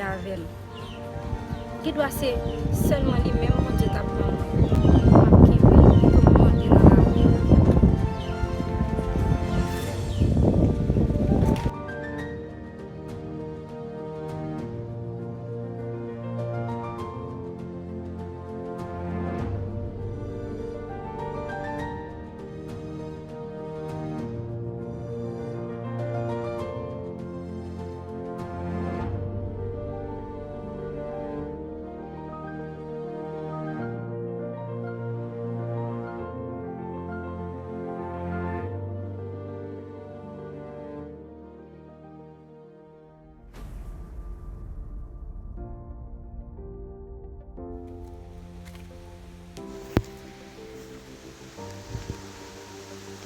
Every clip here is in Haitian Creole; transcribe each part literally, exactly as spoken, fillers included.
avè l. Gen dwa se sèlman li menm Bondye t ap ban mwen. M ap kenbe l toutotan mwen te nan lari a.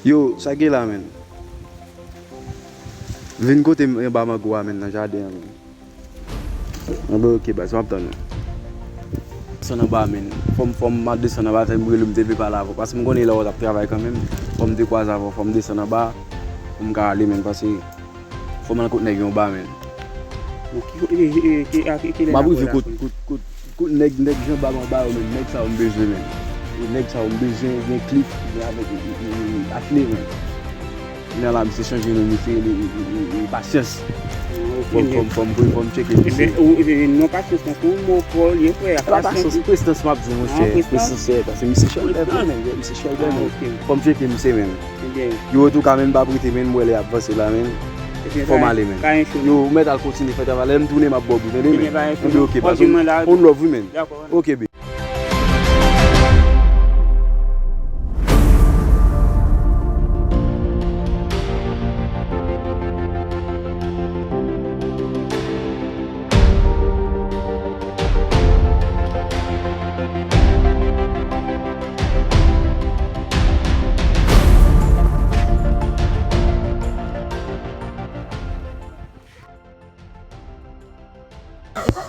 Yo, sa gen la, menn? Vin kote m anba mango a, menn, nan jaden an, menn. Anben, oke, baz, m ap tann ou. Desann anba, menn. Fò m, fò m al desann anba, fè m rele w, m te vle pale avè w. Paske m konnen lè w t ap travay kanmenm. Fò m te kwaze avè w, fò m desann anba pou m ka ale, menn, paske fò m al kot nèg yo anba, menn. Bon, ki, e, e, e, ki, a, ki, ki lè m ap rive kot, kot, kot, kot nèg, nèg jan ba m anba yo, menn. Nèg sa yo m bezwen, menn. E nèg sa yo m bezwen, gen klik, gen avèk, e, e, e, e, akne, menn. Kounye a la, misye chanje non, misye rele, e, e, e, e, Pasyans. Fò m, fò m, fò m, fò m tcheke misye. Ebyen, ou, e, non Pasyans, non, se yon mo pa w li ye, frè. E pa Pasyans, Prestans m ap di w, monchè. Prestans, paske misye chèlbè vre, menn. Misye chèlbè, menn. Fò m tcheke misye, menn. Yo, antouka, menn, pa prete, menn, m wè lè y ap vanse la, menn. Fò m ale, menn. Yo, ou mèt al kontinye fè travay. Lè m tounen, m ap ba w bri, tande, menn. Ebyen, pa gen pwoblèm. Ebyen, oke, baz. On love, wi, menn. Dakò. Oke, baby.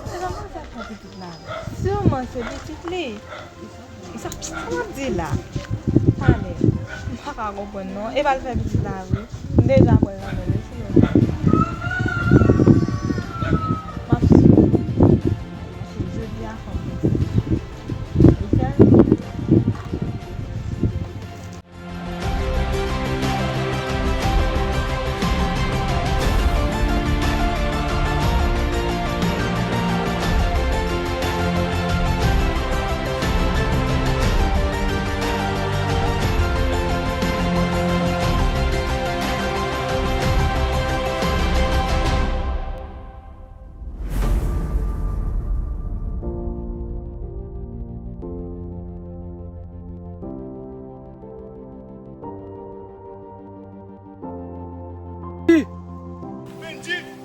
Se kòman sa pran pitit la? Siman se pitit li. Sa, sa w ap di la? Talè. M pa ka konprann non. E pa l fè pitit la vre. M deja pran l nan men l wi, sinon. M ap sou. Jodi a fanm mwen. Li fè l.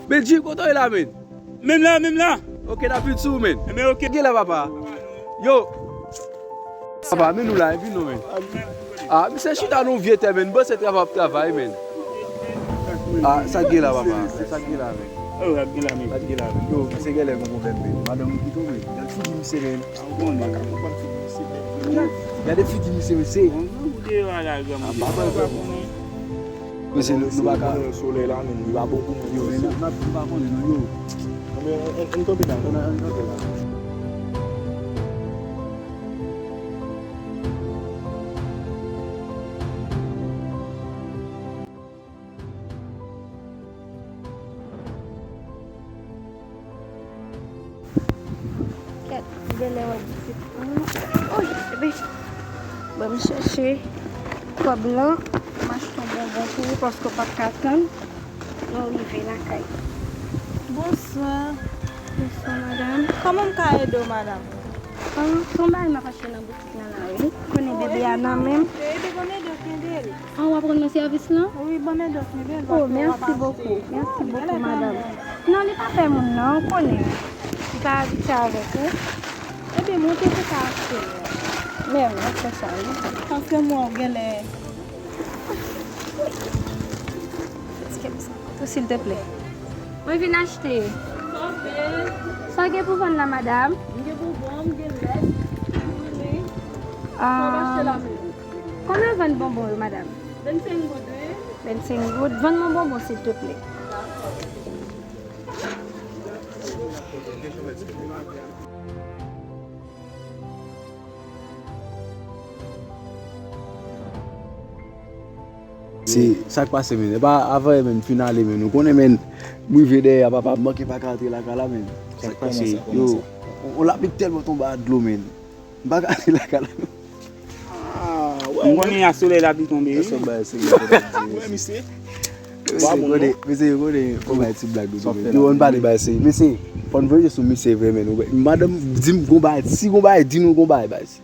Benji, kote w ye la, menn? Menm la, menm la. Oke, n ap vin sou ou, menn. Ebyen, oke. Gen la, papa. Yo. Papa, men nou la, vin non, menn. Ah, misye chita nan yon vye tè, menn. Bon, se travay ap travay, menn. Ah, sa gen la, papa? Sa gen la, menn? Oh, sa gen la, menn. Sa gen la, menn. Yo, misye genlè gon pwoblèm, menn. Madanm ou kite w, menn. Gad figi misye, menn. Gade figi misye, mesye. Mesye, nou, nou pa ka. Solèy la, menm, li pa bon pou mwen. Yo, men n ap, n ap, nou pa konnen, non, yo. Ann kanpe la, ann kanpe la. Kèt, m genlè wè pitit mwen. Oy, bebe. Ban m chèche kòb lan. M achte yon bonbon pou ou paske w p ap ka tann lè w rive lakay. Bonswa. Bonswa, madanm. Kòman m ka ede w, madanm? An, se yon bagay m ap achte nan boutik nan la, wi. Konnen bebe a nan men m. Ede, ban m ede w kenbe l. An, w ap rann mwen sèvis lan? Wi, ban m ede w kenbe l. Oh, mèsi bokou. Mèsi bokou, madanm. Non, li pa fè moun, non, ou konnen. Li pa abitye avèk ou. Ebyen, monte pou ka achte l. Men, w ap fè sa, wi. Paske mwen, w genlè. Tou, silteplè. Mwen vin achte. Sa w gen? Sa w gen pou vann la, madanm? M gen bonbon, m gen lèt, m gen lè. Ah, sa w achte la menm? Konbyen w vann bonbon yo, madanm? Vennsenk goud, wi. Vennsenk goud. Vann mwen bonbon, silteplè. Dakò. Se sa k pase, men. E pa avanyè, men, m fin ale, men. Ou konnen, men, m rive dèyè a, papa, m manke pa ka antre lakay la, men. Sa k pase? Yo, on lapli tèlman tonbe a dlo, men. M pa ka antre lakay la. M konnen a solèy lapli tonbe, wi. Mesye, yo konnen, mesye, yo konnen, fò bay ti blag nou tou, men. Yo, ann pale bay serye. Mesye, fò n voye sou misye vre, men. Madanm di m gon bagay, si gon bagay, di nou gon bagay, baz.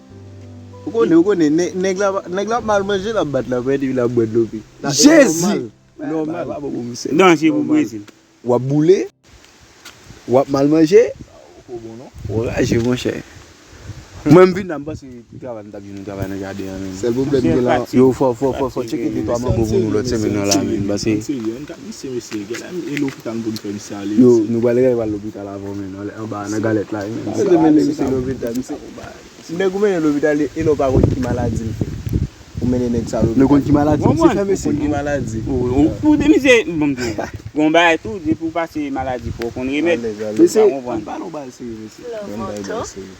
Ou konnen, ou konnen, nè-, nèg la, nèg la ap mal manje, l ap bat la, epi l ap bwè dlo pi. Jezi! Nòmal. Nòmal. Danje pou Brezil. W ap boule, w ap mal manje, w raje, monchè. Mwen, m vin la, m panse travay, m t ap di nou travay nan jaden an, men. Sèl pwoblèm gen la. Yo, fò, fò, fò, fò tcheke de twa mango pou nou lòt semèn nan la, men, paske yo, nou pral gade pral lopital avè w, men, anba nan galèt la, men. Mete men misye lopital, misye. Nèg ou mennen lopital, e lè w pa konn ki maladi l fè. Ou mennen nèg sa lopital. Nou konn ki maladi l fè, mesye. Ou konn ki maladi. Ou, ou, ou de misye, bon, bon. Gon bagay tou, depi w pase maladi, fò w konn remèd. Mesye, ann pale yon bagay serye, mesye. Ann pale yon bagay serye.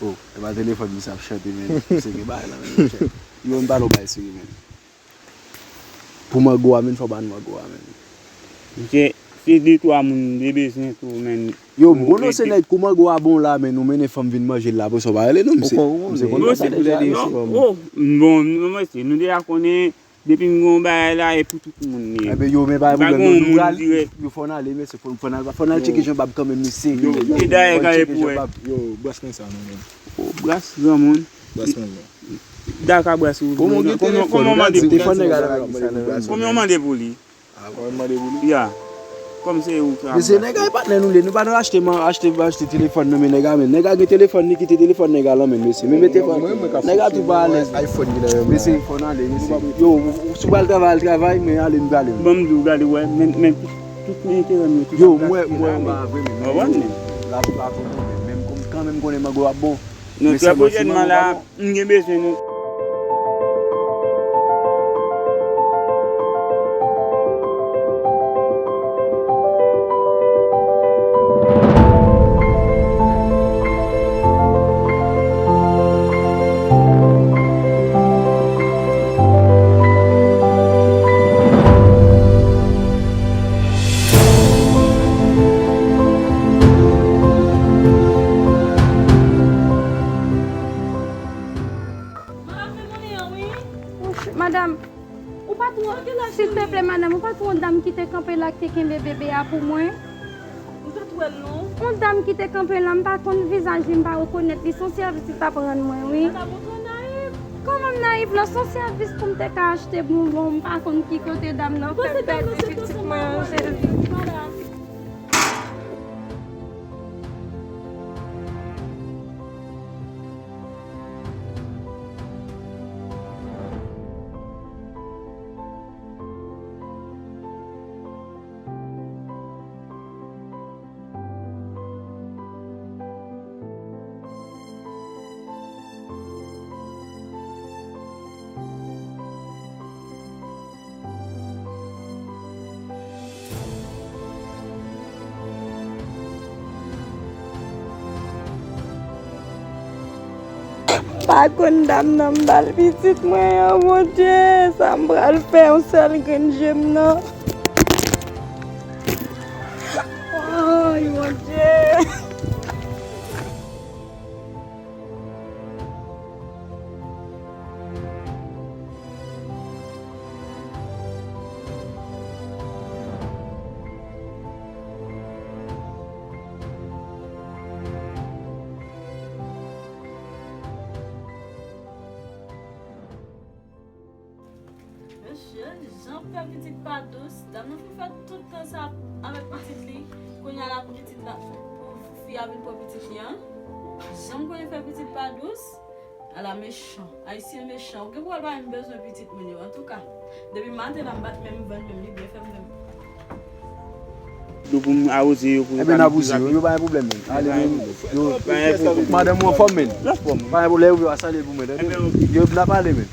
Oh, e pa telefòn misye ap chante, men. Misye gen bagay la, men, monchè. Yo, ann pale yon bagay serye, men. Pou mango a, men, fò ban mango a, men. Misye, se de twa moun de bezwen tou, men. Yo, m konnen se nèg kou mango a bon la, men nou mennen fanm vin manje l la, apre sa w pa rele nou, misye. Misye konn sa deja, non, oh, bon, non, mesye, nou deja konnen, depi m gon bagay la, e pou tout moun li ye. Enben, yo, men pa gen pwoblèm, non, nou pral, yo fò n ale, mesye, fò, fò n al, fò n al tcheke Jean Bab kanmenm, mesye. Yo, e dayè, gade pou wè. Yo, bwès mwen sa, non, non. Oh, bwès granmoun. Bwès mwen, non. Daka bwès ou. Kòman w gen telefòn, kòman w mande pou li? Kòman w mande pou li? Ya. Kòm se ou ki ap... Mesye, nèg la e patnè nou li ye. Nou pa nan achte, achte, achte telefòn nan men nèg la, men nèg la gen telefòn, li kite telefòn nèg la nan men, mesye. Men mete fò. Nèg la tou pa alèz. Mesye, fò n ale, mesye. Yo, si w pral travay, al travay, men ale, m prale. Ban m di w, gade, wè, men, men tout, tout enterè m yo, tout... Yo, m wè, m wè, m pa vre, men. Lavi pa tonbe, men, men m kon-, kanmenm konnen mango ap bon. Non, trè pwochènman la, m gen bezwen nou. Madanm, ou pa t wè, silteplè, madanm, ou pa t wè yon dam ki te kanpe la, ki te kenbe bebe a pou mwen? M pa t wè l, non. Yon dam ki te kanpe la, m pa konn vizaj li, m pa rekonèt li, se yon sèvis li t ap rann mwen, wi. Madanm, ou twò nayif. Kòman m nayif la? Se yon sèvis pou m te ka achte bonbon, m pa konn ki kote dam nan fè pèdi pitit mwen an, Jezi. Pa konn dam nan m ba l pitit mwen an, Bondye, sa m pral fè yon sèl grenn je m nan. Ay, Bondye. Mesye, jan fè pitit pa dous. Dam nan fin fè tout tan sa avèk pitit li. Kounye a la pou pitit la, pou fi a vin pran pitit li an. Jan m konnen fè pitit pa dous. Ala mechan. Ayisyen mechan. Ou gen pou wè l pa menm bezwen pitit moun yo. Antouka, depi maten la m bat men m vann men m, li byen fè m menm. Dlo pou m awoze yo pou yo pa mete trafik. Ebyen, n ap wouze yo, yo pa gen pwoblèm, men. Ale, men, yo, madanm ou anfòm, men. Anfòm. Pa gen pwoblèm, yo va salye pou mwen, tande? Ebyen, oke. Yo, n ap pale, men.